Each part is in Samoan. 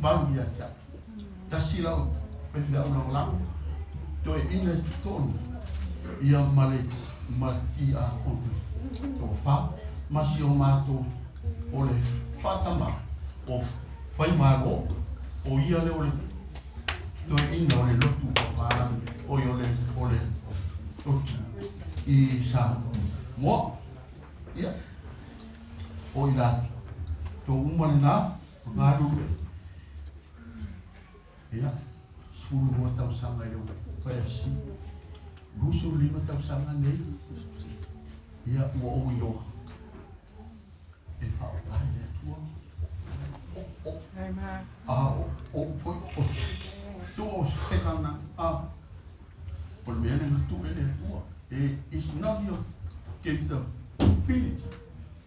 malu ia te au. Tasi lau faifeau lagolago, toeaina e toalua, ia ma le ma tiakono e toafa, ma si o matou o le faatama o Faimalo, o ia lea o le toeaina o le lotu papalagi, oi o le o le lotu i Samoa. Ia, o i latou uma lena ma galulue. Ia, 12 tausaga i le YFC, 25 tausaga nei, ia ua ou iloa e faaaoga e le Atua. O, o, a, o, o, foi, o, tu o se kana, a, o le mea lena tuu e le Atua. E, it's not your capability,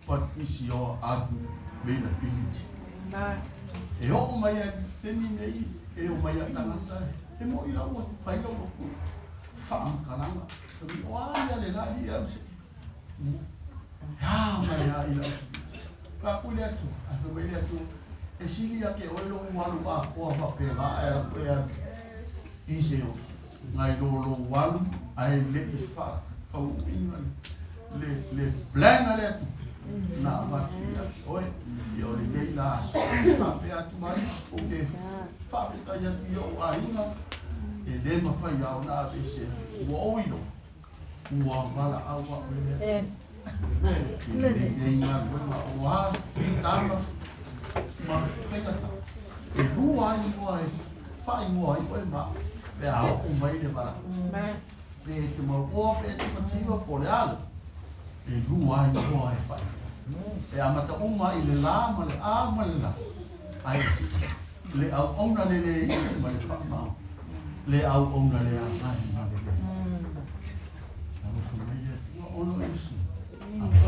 but it's your availability. E oo mai a taimi nei e o mai a tagata e moni la ua fai lau faamatalaga o a ia le la alii e alu se e a ma le a i lau sipiti faapui le Atua ae fai mai le Atua e sili ia te oe lou alu atoa faapena ae alu e alu i se nai lo lou alu ae le i faataunuuina le le plan a le Atua na avatu ia te oe. Ia o lenei la aso ou te faapea atu ai, ou te faafetai atu i ou aiga, e le mafai lava ona aveesea, ua ou iloa, ua valaau au e le Atua. I lenei galuega o a fita ma faigata, e lua ai igoa e faaigoa ai oe ma au, pe a oo mai le valaau. Pe e te mauoa, pe e te mativa, po o le a le, e lua ai igoa e faaigoa. E amata uma i le la ma le a ma le la, ae eseese le auauna le le ie ma le faamau, le auauna le agai ma le le faamau. Alofa mai le Atua ona o Iesu. Amen.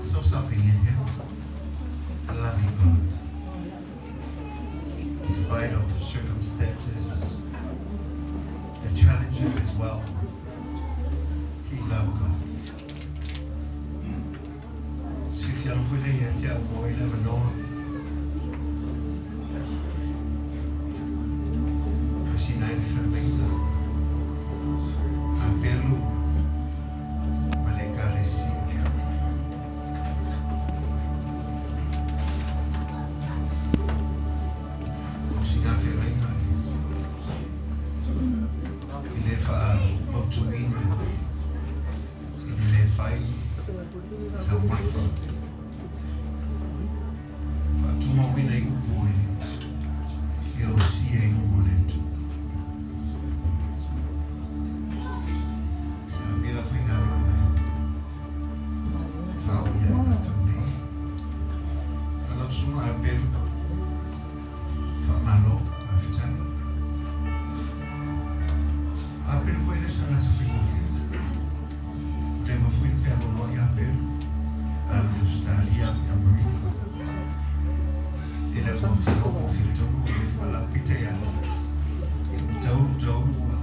Saw something in him, loving God. Despite of circumstances, the challenges as well, he loved God. Fifianga foi lea ia te au mo i le avanoa. Sina i le feagaiga a Pelu ma le Ekalesia. O sina feagaiga e le faamautuina i le mea e fai, taumafa, Faatumauina i upu e osia i luma o le Atua. Sa mea faigaluega e faaui ai matou nei. A lau susuga a Pelu, faamalo, faafetai. A Pelu foi le se tagata faigofie. Ua leva foi na fealoaloai ia Pelu, alu i Ausetalia, alu i Amerika. E le o mautinoa po o fia taulu o i ai le valaau. Peitai ane, ia ua taulu taulu ua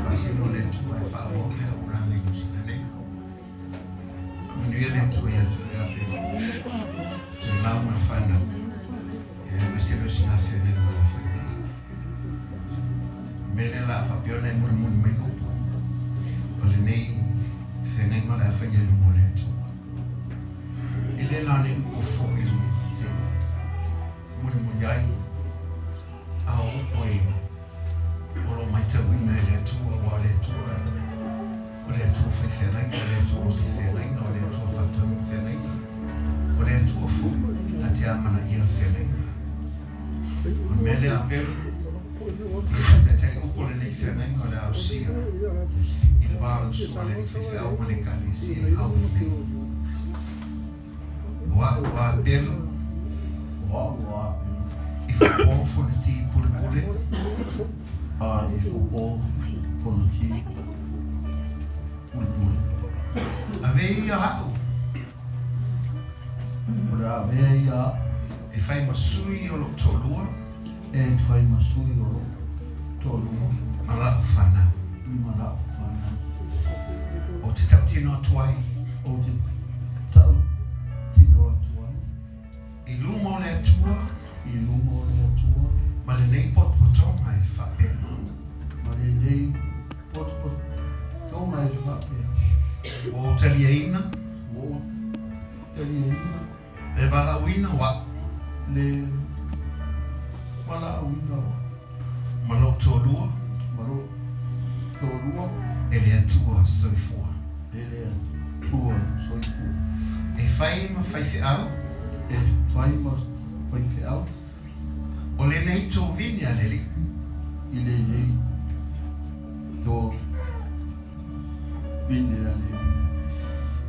faasino le Atua e faaauau le auaunaga i Niu Sila nei. Faamanuia le Atua ia te oe a Pelu, Toelau ma le fanau, ia aemaise le osigafeagaiga o le a fai nei. O le mea lea o le a faapea ona e mulimuli mai upu o lenei feagaiga o le a fai i luma o le Atua. E le na o ni upu foi te mulimuli ai, a o upu e o lo o matauina e le Atua, aua o le Atua, o le Atua fai feagaiga, o le Atua o se feagaiga, o le Atua faataunuu feagaiga, o le Atua foi na te amanaia feagaiga. O le mea lea a Pelu, ia faataitai upu o lenei feagaiga o le a ausia i le va o lau susuga i le alii faifeau ma le Ekalesia i Hawaii nei. O a'u o Apelu, O a'u o Apelu. I Faapoa Fonoti Pulepulega. A i Football Fonoti Pulepule. Avea ia a'u. O le a avea ia a'u. E fai ma sui o lo'u to'alua. E fai ma sui o lo'u to'alua. Ma la'u fanau. Ma la'u fanau. Ou te ta'utino atu ai. Ou te ta'utino atu ai. I luma o le Atua. I luma o le Atua. Ma lenei potopotoga e faapea. Ma lenei potopotoga e faapea. Ua ou taliaina. Ua ou taliaina. Le valaauina o a'u. Le valaauina o a'u. Ma lou toalua. Ma lou toalua. E le Atua soifua. E le Atua soifua. E fai ma faifeau. E fai ma faifeau. O lenei tovini a le Alii. I lenei tovini a le Alii.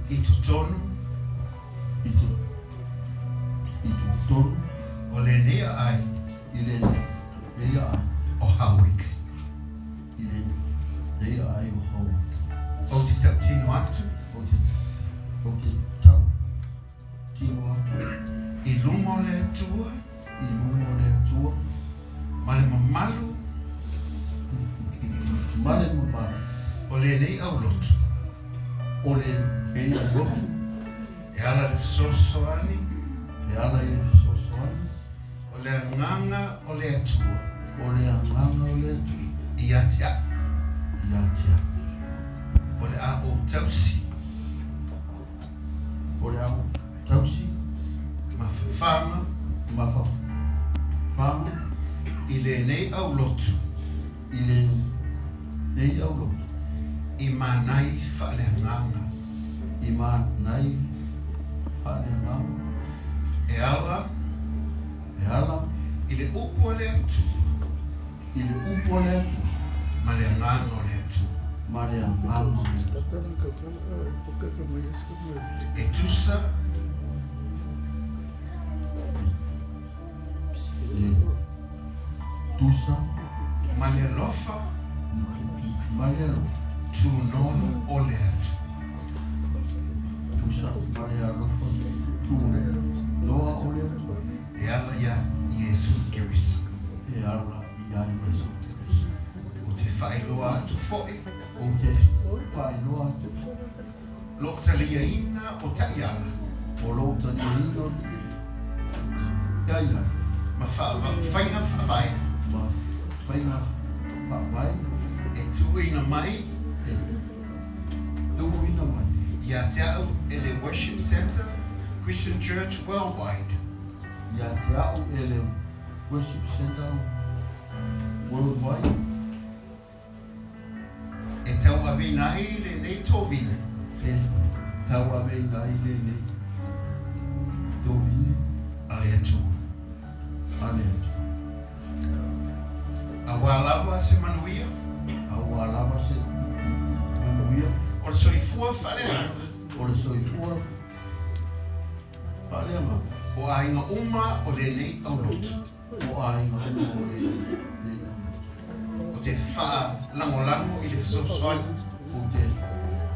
I totonu. I i totonu. O lenei aai. I lenei aai. O Howick. I lenei aai o Howick. Ou te tautino atu. Ou te, ou te tautino atu. I luma o le Atua. I luma o le Atua. Ma le mamalu. Ma le mamalu. O lenei aulotu. O lenei aulotu. E ala i le fesoasoani. E ala i le fesoasoani. O le Agaga o le Atua. O le Agaga o le Atua. Ia te a'u. Ia te a'u. O le a ou tausi. O le a ou tausi. Ma fafaga. Ma fafaga. I lenei aulotu. I lenei aulotu. I manai faaleagaga. I manai faaleagaga. E ala. E ala. I le upu a le Atua. I le upu a le Atua. Ma le Agaga o le Atua. Ma le Agaga o le Atua. E tusa. E tusa. Ma le alofa. Ma le alofa. Tunoa o le Atua. Tusa ma le alofa tunoa o le Atua. E ala iā Iesu Keriso. E ala iā Iesu Keriso. Ou te faailoa atu foʻi. Ou te faailoa atu foʻi. Lou taliaina o taiala. O lou taliaina o taiala. Ma faiga faavae. Ma faiga faavae. E tuuina mai. E tuuina mai. Ia te a'u e le Worship Centre Christian Church Worldwide. Ia te a'u e le Worship Centre Worldwide. E tauaveina ai lenei tovine. E tauaveina ai lenei tovine. A le Atua. A le Atua. Auā lava se manuia. Auā lava se manuia. O le soifua faaleagaga. O le soifua faaleagaga. O aiga uma o lenei aulotu. O aiga uma o lenei aulotu. Ou te faalagolago i le fesoasoani. Ou te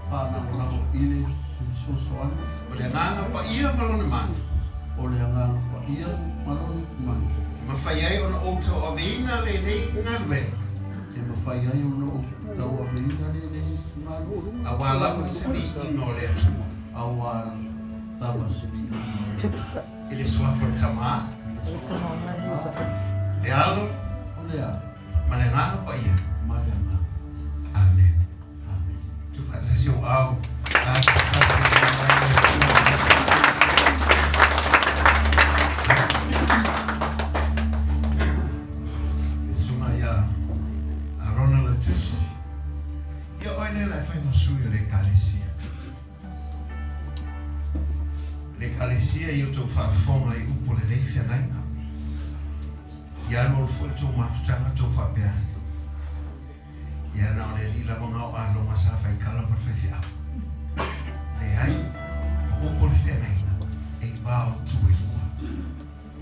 faalagolago i le fesoasoani. O le Agaga Paia ma Lona mana. O le Agaga Paia ma Lona mana. E mafai ai ona ou tauaveina lenei galuega. E mafai ai ona ou tauaveina lenei galuega. Auā lava se viiga o le Atua. Auā lava se viiga o le Atua. I le Suafa o le Tama. I le Suafa o le Tama. Le Alo. O le Alo. Ma le Agaga Paia. Ma le Agaga. Amen. Amen. Tuufaatasi ou aao. Le susuga ia Arona Lautusi, ia oe lea la e fai ma sui o le Ekalesia. Le Ekalesia i outou faafofoga i upu o lenei feagaiga. Ia alualu foi le tou mafutaga tou faapea ane. Ia na o le alii lava na o Aloga sa faikala ma le faifeau. Leai, o upu o le feagaiga, e i va o itu e lua.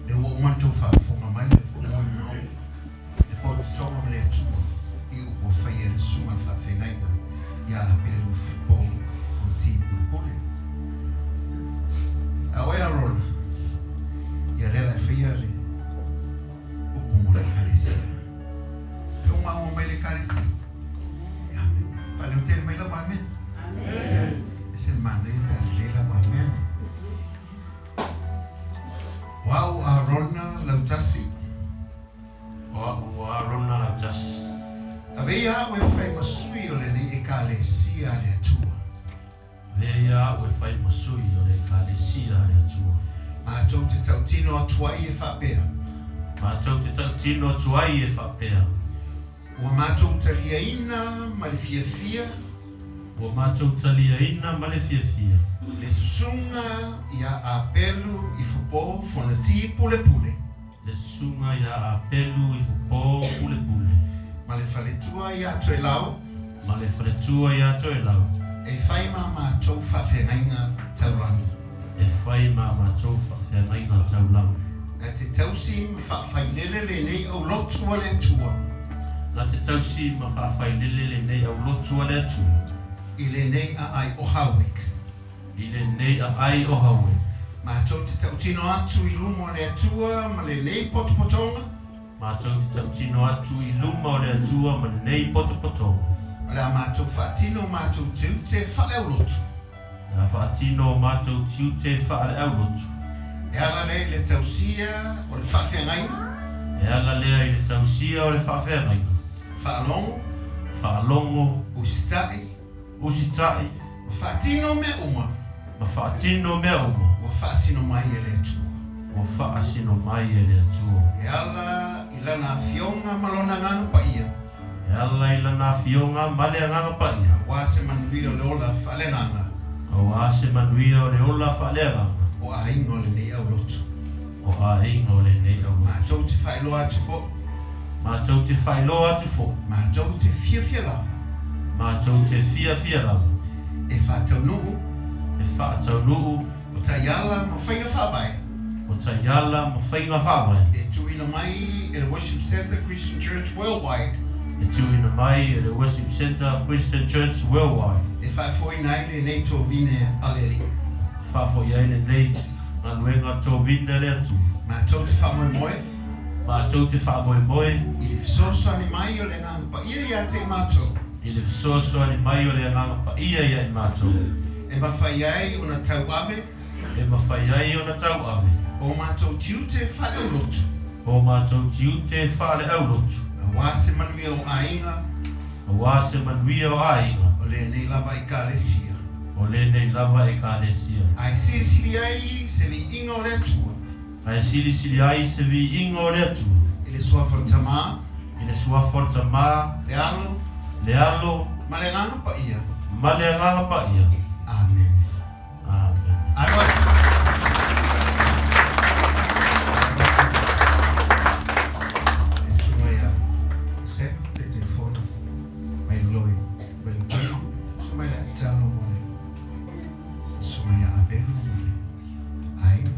Lea ua uma ona tou faafofoga mai le foi molimau, le pototoga ma le Atua. I upu ua faia e le susuga i le faafeagaiga ia Apelu Fupō Fonoti Pulepule. A oe Arona, ia lea la e faia le upu mo le Ekalesia. Pe ua maua mai le Ekalesia? Amene. Faaleo tele mai lau amene. Ia, e ese le manaia pe a lelei lau amene. O au Arona Lautasi. O a'u o Arona Lautasi. Avea a'u e fai ma sui o lenei Ekalesia a le Atua. Avea a'u e fai ma sui o le Ekalesia a le Atua. Matou te tautino atu ai e faapea. Matou te tautino atu ai e faapea. Ua matou taliaina ma le fiafia. Ua matou taliaina ma le fiafia. Le susuga ia Apelu Ifupō Fonoti Pulepule. Le susuga ia Apelu Ifupō Pulepule. Ma le faletua ia Toelau. Ma le faletua ia Toelau. E fai ma matou faafeagaiga taulagi. E fai ma matou faafeagaiga taulagi. Na te tausi ma faafailele lenei aulotu a le Atua. Na te tausi ma faafailele lenei aulotu a le Atua. I lenei aai o Howick. I lenei aai o Howick. Matou te tautino atu i luma o le Atua ma lenei potopotoga. Matou te tautino atu i luma o le Atua ma lenei potopotoga. O le a matou faatino matou tiute faaleaulotu. O le a faatino matou tiute faaleaulotu. E ala lea i le tausia o le faafeagaiga. E ala lea i le tausia o le faafeagaiga. Faalogo. Faalogo. Usitai. Usitai. Ma faatino mea uma. Ma faatino mea uma. Ua faasino mai e le Atua. Ua faasino mai e le Atua. E ala i Lana Afioga ma Lona Agaga Paia. E ala i Lana Afioga ma le Agaga Paia. Auā se manuia o le ola faaleagaga. Auā se manuia o le ola faaleagaga. O aiga o lenei aulotu. O aiga o lenei aulotu. Matou te faailoa atu foi. Matou te faailoa atu foi. Matou te fiafia lava. Matou te fiafia lava. E faataunuu. E faataunuu. O taiala ma faiga faavae. O taiala ma faiga faavae. E tuuina mai e le Worship Centre Christian Church Worldwide. E tuuina mai e le Worship Centre Christian Church Worldwide. E faafoeina ai lenei tovine a le Alii. E faafoe ai lenei galuega tovine a le Atua. Matou te faamoemoe. Matou te faamoemoe. I le fesoasoani mai o le Agaga Paia ia te i matou. I le fesoasoani mai o le Agaga Paia ia i matou. E mafai ai ona tauave. E mafai ai ona tauave. O matou tiute faaleaulotu. O matou tiute faaleaulotu. Auā se manuia o aiga. Auā se manuia o aiga. O lenei lava Ekalesia. O lenei lava Ekalesia. Ae silisili ai se viiga o le Atua. Ae silisili ai se viiga o le Atua. I le suafa o le Tamā. I le suafa o le Tamā. Le Alo. Le Alo. Ma le Agaga Paia. Ma le Agaga Paia. Amene. Amene. Ae Le susuga ia Sema, Taitaifono mai lalo i Wellingtone, susu mai le tatalo mo le susuga ia Abelu ma le aiga.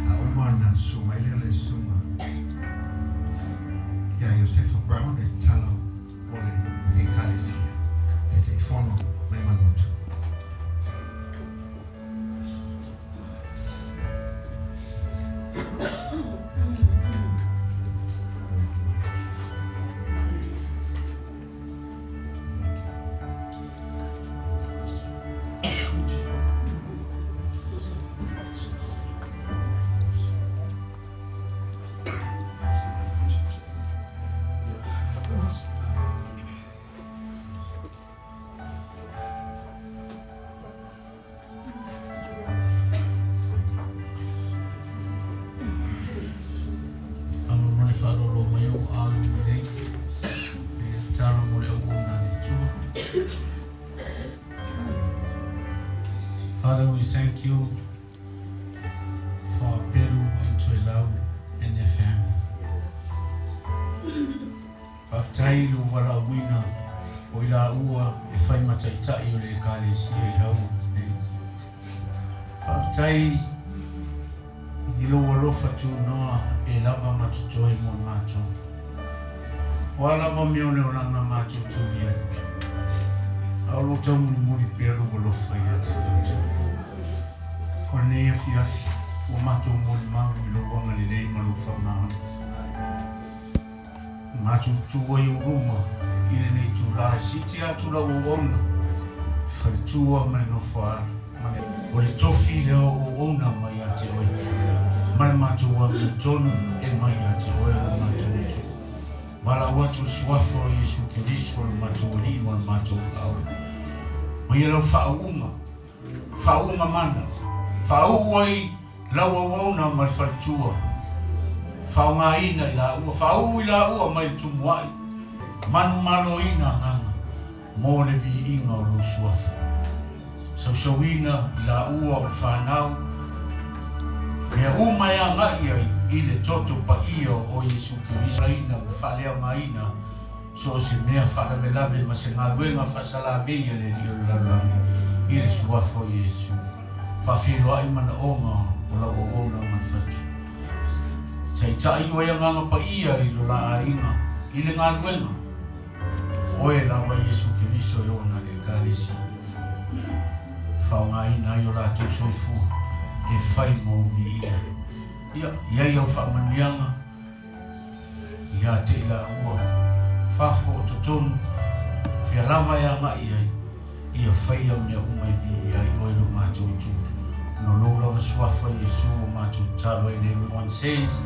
A uma ona susu mai lea o le susuga ia Iosefa Brown e tatalo mo le Ekalesia. Taitaifono mai Manuatu. Alo ma le faaaloalo mai o ua alu nei e tatalo mo le auauna a le Atua. Father, we thank you for Peru and Toelau and their family. Faafetai i lou valaauina o i laua e fai ma taitai o le Ekalesia i lau nei. Faafetai i lou alofa tunoa e lava ma totoe mo matou. O a lava mea o le olaga matou te ui ai, a o lo o taumulimuli pea lou alofa ia te matou. O lenei afiafi, ua matou molimau i lou agalelei ma lou faamaoni. Ua matou tu ai i ou luma i lenei itula e siitia atu lau auauna, le faletua ma le nofoaala, ma le. O le tofi lea o auauna mai ia te oe, ma le matou amiotonu e mai ia te oe o le matou Atua. Valaau atu i le Suafa o Iesu Keriso lo matou Alii ma lo matou Faaola, ma ia lau faauuga, faauuga mana, faauu ai lau auauna ma le faletua, faaaogaina i laua, faauu i laua mai le tumuai, manumaloina agaga mo le viiga o lou Suafa. Sausauina i laua o le fanau, mea uma e agai ai i le toto paia o Iesu Keriso, laina ma faaleaogaina so o se mea faalavelave ma se galuega faasalavei a le alii o le lalolagi i le Suafa o Iesu. Faafeiloai manaoga o lau auauna ma le faletua. Taitai oe Agaga Paia i lo la aiga i le galuega. O oe lava Iesu Keriso e ona le Ekalesia e faaaogaina ai o latou soifua e fai ma ou viiga. Ia i ai au faamanuiaga ia te i laua, fafo o totonu, fea lava e agai ai, ia faia mea uma e viia ai oe lo matou Atua. Ona o lou lava suafa Iesu o matou tatalo ai. And everyone says.